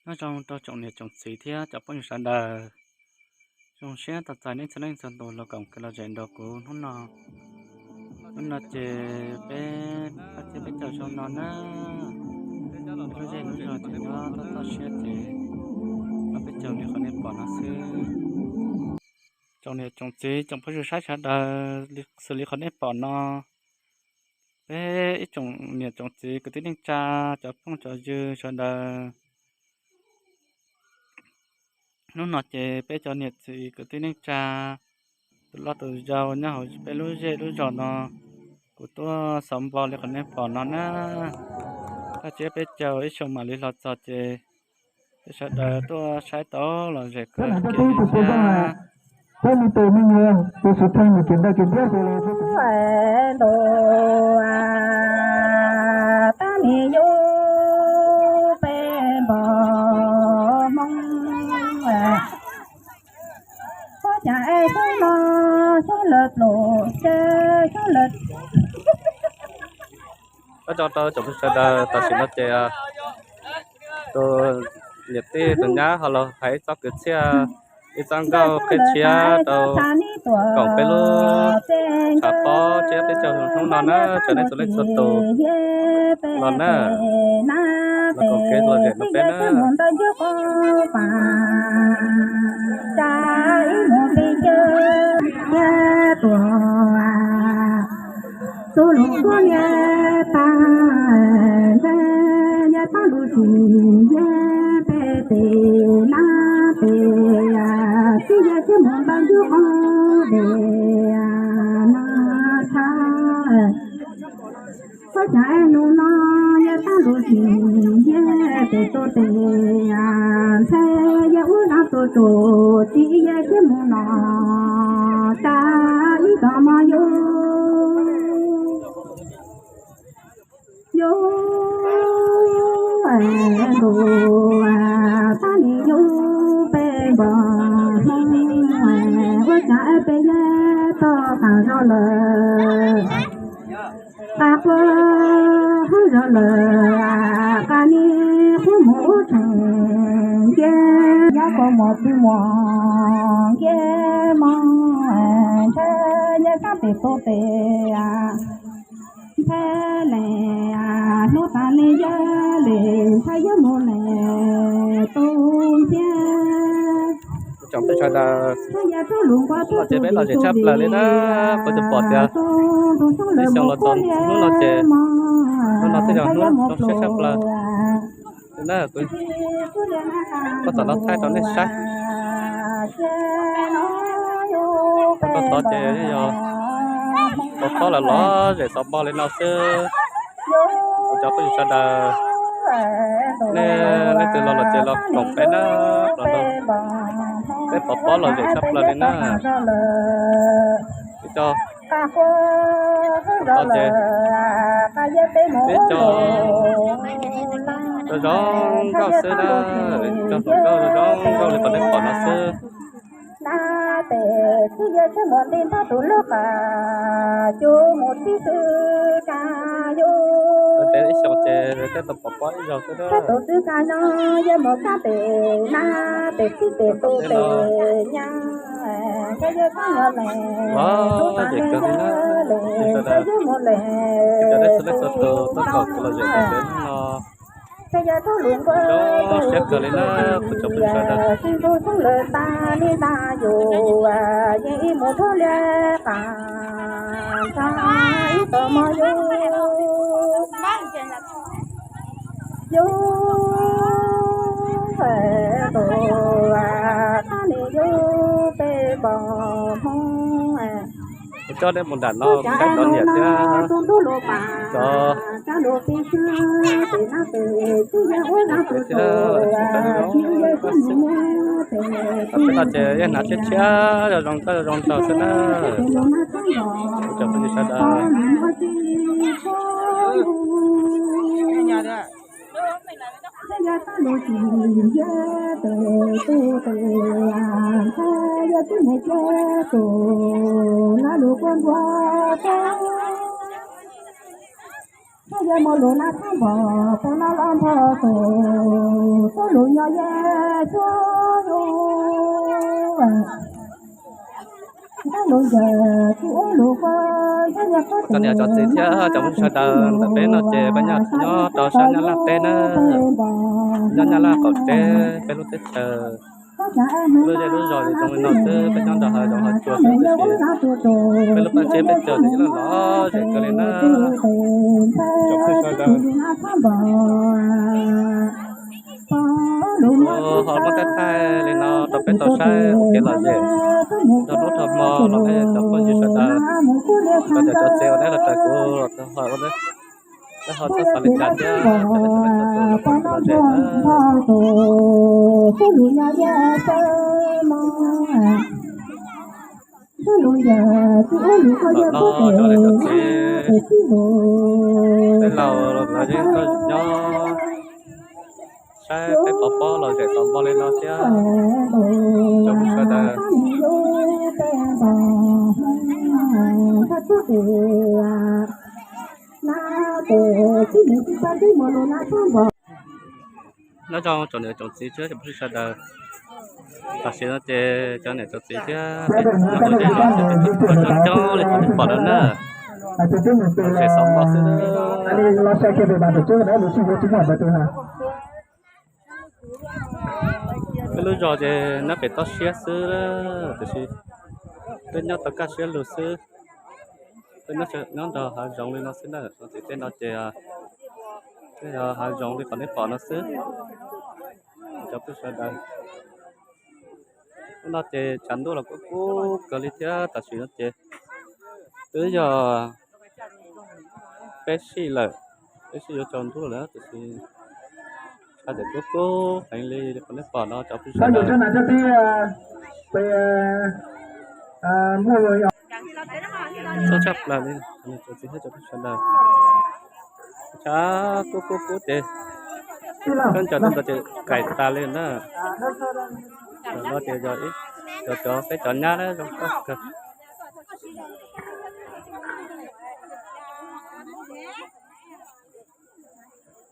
Nyob zoo rau tsoom niam tsoom txiv thiab cov phooj ywg sawv daws. Zoo siab tos txais nej txhua leej txhua tus los koom kev lom zem nrog kuv hnub no. Hnub no ces peb pab thiab peb caug zoo no na. Lub zej lub zos ces nyob toj toj siab ces no peb caug li qhov nej pom no xwb. Tsoom niam tsoom txiv tsoom phooj ywg saib sawv daws, xws li qhov nej pom no, peb ib tsoom niam tsoom txiv kwv tij neej tsa, cov phooj cov ywg sawv daws, hnub no ces peb cov niam txiv kwv tij neej tsa, tus loj tus yau nyob hauv peb lub zej lub zos no, kuv tuaj xaus npo li qhov nej pom no na. Thaj tsam peb caug ib xyoos mam li los txog ces peb sawv daws tuaj saib tau lom zem kawg kiag li thiab. Peb me tus me nyuam tus xub thawj mus tsev ntawd ces ntiab tus los ntu, tab nis yub peb npog Hmoob, ua cas es xyoob no xyoob lawv pluj ces xyoob lawv. Ua tsaug rau tsoom phooj ywg sawv daws, tam sim no ces tus niam tij tus nyab ho los hais ib txoj kwv txhiaj, ib txoj nkauj qhib tshiab rau koom peb lub tshav pob tsiab peb caug hnub no na, tsaws nej txhua leej txhua tus los na, los koom kev lom zem rau peb na. Tus lus tuab liab tas, ntshe yog tau lus tsis yog peb tes nab tes, tsis yog tsis mus npaj ntuj qhov de no tshaj. Ua cas es nus no yog tau lus tsis yog peb tus tes, ntshe yog ub no tus tus tsis yog tsis mus no, tas ib tog mog yus. Yus ntu, tab nis yus peb npog Hmoob, ua cas es peb yog toj qab zog lawm, qab quaj zog lawm, qab nis qub mus ub tsees nce, yog koj muaj pw muaj nce mog, ntshe yog kab pem tus tes, ntshe le hnub tas li yog le, ntshe yog mus le tus ntxiab. Tsoom phooj ywg sawv daws, ces peb lom zem tshaj plaws li na, kuv tsuas pom tias ib xyoo los txog hnub no ces hnub no twb yog hnub zoo siab tshaj plaws li na. Kuv tuaj tom no thaij rau nej saib. Tau tod ces yeej yog tau tob lawm lom zem xov npo li no xwb. Kuv cov phooj ywg sawv daws, nej leej twg los los ces los koom peb na, los rau peb pov pob lom zem tshaj plaws li na. Peb cov, peb cov zoo zoo nkauj xwb na, cov hluas nkauj zoo zoo nkauj li qhov nej pom no xwb. Tes ib xyoos ces tej tau pov pob ib zaug xwb na. Lom zem kawg li na, sawv daws, cov dej txhua leej txhua tus tuaj koom kuv lom zem rau peb hnub no. Zoo siab kawg li na, kuv cov phooj ywg sawv daws. Kuv coj nej mus nram no saib cov niam thiab cov, cov niam thiab, tam sim no ces yeej hnav tshiab tshiab zoo zoo nkauj zoo zoo nraug xwb na. Kuv cov phooj ywg sawv daws, Yog muaj lus nab thab npog, tau nab los npog tus, tub lus nyo yej tub lus. Txog niam cov txiv thiab cov phooj ywg sawv daws, ntawm peb no ces peb nyob rau sab Nyab Laj teb na, nyob Nyab Laj qaum teb, peb lub teb chaws, lub zej lub zos ces zoo li no xwb, peb nyob nrog hav zoov hav tsuag xwb tiam sis peb lub paj tsiab peb caug ces ib leeg lom zem kawg li na. Cov phooj ywg sawv daws, ho muab thaij thaij li no rau peb tau saib ua kev lom zem nrog hnub nrog hmo los ne cov phooj ywg sawv daws. Cov niam cov txiv uas nej los raws kuv los tau hawm ua, nej ho txhob xav li cas thiab, cov peb cov peb cov tus los pom lom zem na. Tom no cov niam cov txiv, tej laus los lawv yeej tuaj nyob saib peb pov pob lom zem tau npog li no thiab. Cov phooj ywg sawv daws, nyob zoo tsoom niam tsoom txiv thiab cov phooj ywg sawv daws. Tam sim no ces cov niam cov txiv thiab peb nyob hauv zej zos ces peb tuaj coob coob li qhov nej pom no na. Lom zem tau npog xwb. Peb lub zos ces nyob pem toj siab xwb, tiam sis peb nyob tau kaj siab lug xwb. Peb nyob nrog hav zoov li no xwb na, txog tim tej no ces tej yog hav zoov li qhov nej pom no xwb. Cov phooj ywg sawv daws, hnub no ces tshav ntuj los kuj kub kawg li thiab, tam sim no ces twb yog peb sij lawm, peb sij yuav tsaus ntuj lawm tiam sis tshav ntuj kuj kub heev li qhov nej pom no cov phooj ywg sawv daws. Txhua tshaj plaws li cov niam cov txiv thiab cov phooj ywg sawv daws. Tshav kub kub kub ces khaub ncaws tej ntawd ces kaim tas li na. Tam no ces yog ib cov cov peb cov nyab na zoo nkauj kawg.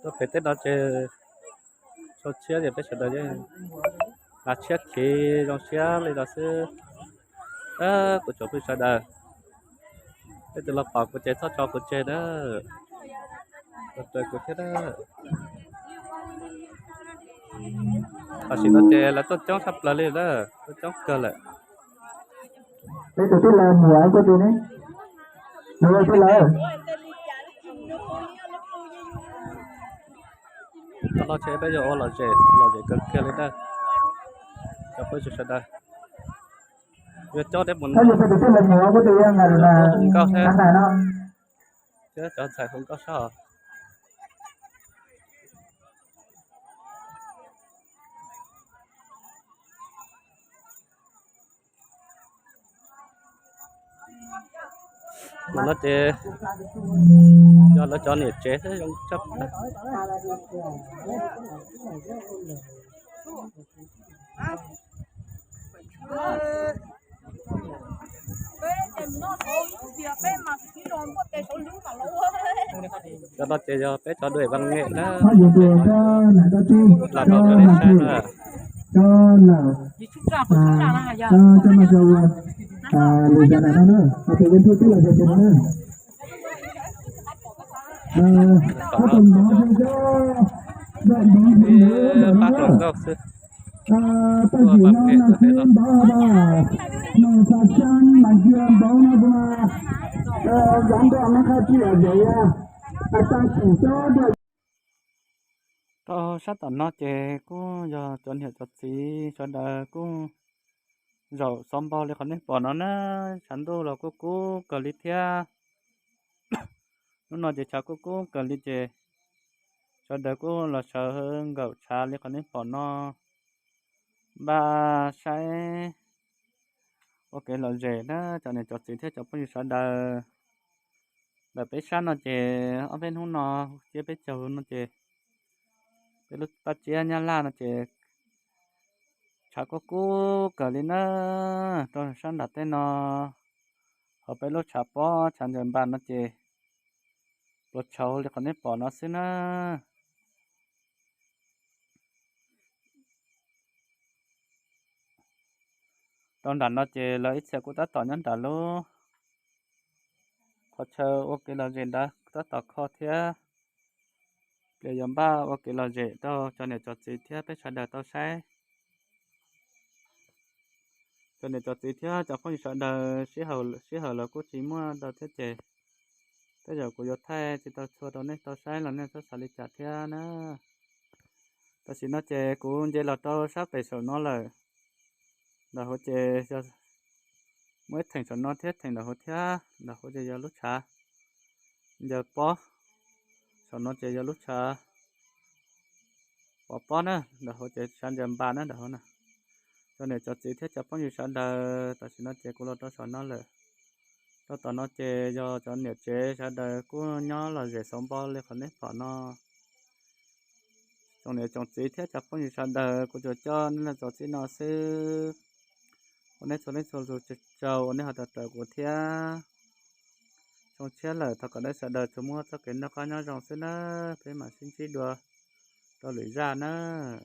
Tuaj pem tej no ces sau tshiab ces peb sawv daws yeej hnav tshiab khiv zoo siab li no xwb. Kuv cov phooj ywg sawv daws, leej twg los pom kuv ces txhob tso kuv tseg na, los raws kuv thiab na. Tam sim no ces lawv tuaj coob tshaj plaws li na, tuaj coob kawg lawm. Peb tus tij laug Muas kuj tus ne, Muas tij laug. Tau no ces peb yuav ua lom zem, lom zem kawg kiag li na. Cov phooj ywg sawv daws, yuav coj deb mus, tus tij laug Muas kuj tus zoo nkauj thiab, thiab cov ntxhais hu nkauj sab os. Tam no ces yog lawv cov niam tsev xwb zoo tshaj plaws. Cov no ces yog peb cov dua vam ngem na, lam los rau nej saib na. Pab hluas nkauj xwb. Tuaj vam ngem tuaj pem no. Rau sab tom no ces kuj yog cov niam cov txiv sawv daws kuj zaum xov npog li qhov nej pom no na. Tshav ntuj los kuj kub kawg li thiab. Hnub no ces tshav kuj kub kawg li ces sawv daws kuj los sawv nkaum tshav li qhov nej pom no, npaj saib ua kev lom zem na cov niam cov txiv thiab cov phooj ywg sawv daws. Ntawm peb sab no ces ob peb hnub no, tsiab peb caug no ces peb lub paj tsiab Nyab Laj no ces tshav kuj kub kawg li na. Rau sab nram tej no, hauv peb lub tshav pob tshav ntxaws npas no ces Pluas tshauv li qhov nej pom no xwb na. Rau nram no ces lawv ib txhia kuj tab tom nyob nram lub qhov chaw ua kev lom zem ntawd tab tom kho thiab. Plias yuav npaj ua kev lom zem rau cov niam cov txiv thiab peb sawv daws tau saib. Cov niam cov txiv thiab cov phooj ywg sawv daws, sij hawm lawv kuj tsis muaj ntau thiab ces tej zaum kuv yuav thaij tsis tau txhua rau nej tau saib los nej txhob xav li cas thiab na. Tam sim no ces kuv nce los rau sab pem saum no lawm. Ntawm hauv ces yog muaj ib theem saum no thiab theem ntawm hauv thiab. Ntawm hauv ces yog lub tshav ncaws pob, saum no ces yog lub tshav pov pob na. Ntawm hauv ces tshav ncaws npas na ntawm hauv na. Cov niam cov txiv thiab cov phooj ywg sawv daws, tam sim no ces kuv los rau saum no lawm. Rau tom no ces yog cov niam tsev sawv daws kuj nyob lom zem xauv npo li qhov nej pom no. Tsoom niam tsoom txiv thiab cov phooj ywg sawv daws, kuv tsuas coj nej los txog txij no xwb. Ua nej txhua leej txhua tus tsaug, ua nej ho tau raws kuv thiab. Xyoo tshiab lawm, thov kom nej sawv daws tsuas muaj txoj kev noj qab nyob zoo xwb nawb. Peb mam sib ntsib dua rau lwm zaj nawb.